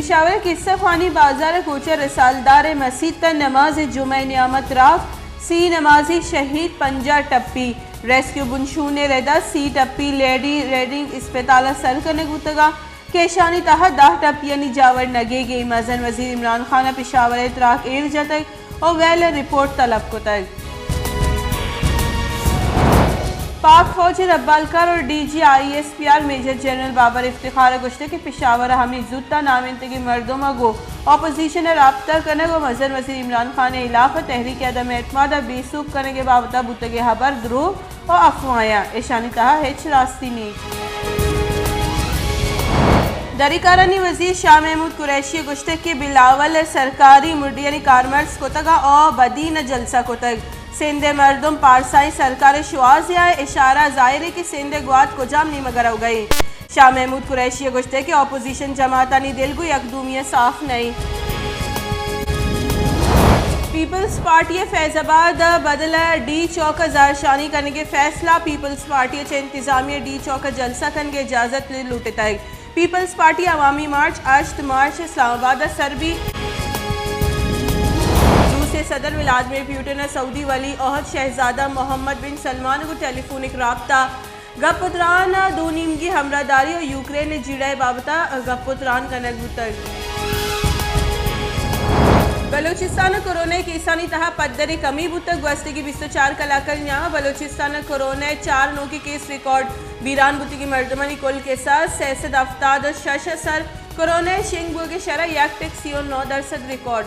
پشاور ءِ قصہ خوانی بازار ءِ کوچہ رسالدار ءِ مسیت ءَ نماز جمعہ ءِ نیام ءَ تراک، سی نمازی شہید، پنجاہ ٹپی۔ ریسکیو بنشون ءِ رد ءَ سی ٹپی لیڈی ریڈنگ اسپتال ءَ سر کنگ بوتگ ءَ کہ اشانی تہا دہ ٹپیانی جاور نگیگ ءَ۔ مزن وزیر عمران خان ءَ پشاور ءِ تراک ایر جتگ ءُ ویل ءِ رپورٹ طلب کتگ۔ پاک فوج ءِ ربالکار اور D G I S P R major general Babar Iftikhar ءَ گوشتگ کہ پشاور ءَ ہمے زوت ءَ نامینتگیں مردم ءَ گوں اپوزیشن ءَ رابطہ کنگ ءُ مزن وزیر عمران خان ءِ ہلاف ءَ تحریک عدم اعتماد ءَ بے سوب کنگ ءِ بابت ءَ بوتگیں ہبر دروگ ءُ افواہیں، اشانی تہا ہچ راستی نیست۔ دری کارانی وزیر شاہ محمود قریشی ءَ گوشتگ کہ بلاول ءَ سرکاری مڈیانی کارمرز کتگ ءُ بدی نہ جلسہ کتگ۔ سندھ ءِ مردم پارسائیں سرکار ءِ شوہاز ءَ اشارہ ظاہر اِنت کہ سندھ ءِ گوات کجام نیمگ ءَ روگ ءَ اِنت۔ شاہ محمود قریشی ءَ گوشتگ کہ اپوزیشن جماعتانی دل گوں یک دومی ءَ صاف نہ اِنت۔ پیپلز پارٹی ءَ فیض آباد ءِ بدل ءَ ڈی چوک ءَ زہرشانی کنگ ءِ فیصلہ، پیپلز پارٹی ءَ چہ انتظامیہ ءَ ڈی چوک ءَ جلسہ کنگ ءِ اجازت لوٹتگ۔ پیپلز پارٹی ءِ عوامی مارچ ہشت مارچ ءَ اسلام آباد ءَ سر بیت۔ روس ءِ صدر ولادیمیر پیوٹن ءَ سعودی ولی عہد شہزادہ محمد بن سلمان ءَ گوں ٹیلی فونک رابطہ، گپ ءُ تران ءَ دو نیمگی ہمراہداری ءُ یوکرین ءِ جیڑہ ءِ بابت ءَ گپ ءُ تران کنگ بوتگ۔ بلوچستان ءَ کورونا ءِ کیسانی تہا پدر ءِ کمی بوتگ۔ گوستگیں بیست ءُ چار کلاکانی نیام ءَ بلوچستان ءَ کورونا ءِ چار نوکیں کیس ریکارڈ۔ بیران بوتگیں مردمانی کل کساس سئے سد ہفتاد ءُ شش ءَ سر۔ کورونا ءِ شنگ بوگ ءِ شرح یک ٹک سی ءُ نو درسد ریکارڈ۔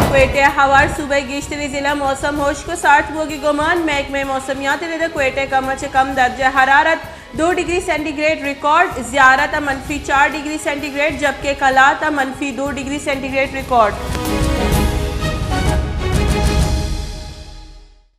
کوئٹہ ءِ ہوار صوبہ ءِ گیشتریں ضلع، موسم ہشک ءُ سارت بوگ ءِ گمان۔ محکمہ موسمیات ءِ رد ءَ کوئٹہ ءِ کم ءَ چہ کم درجہ حرارت دو ڈگری سینٹی گریڈ ریکارڈ، زیارت ءَ منفی چار ڈگری سینٹی گریڈ، جبکہ قلات ءَ منفی دو ڈگری سینٹی گریڈ ریکارڈ۔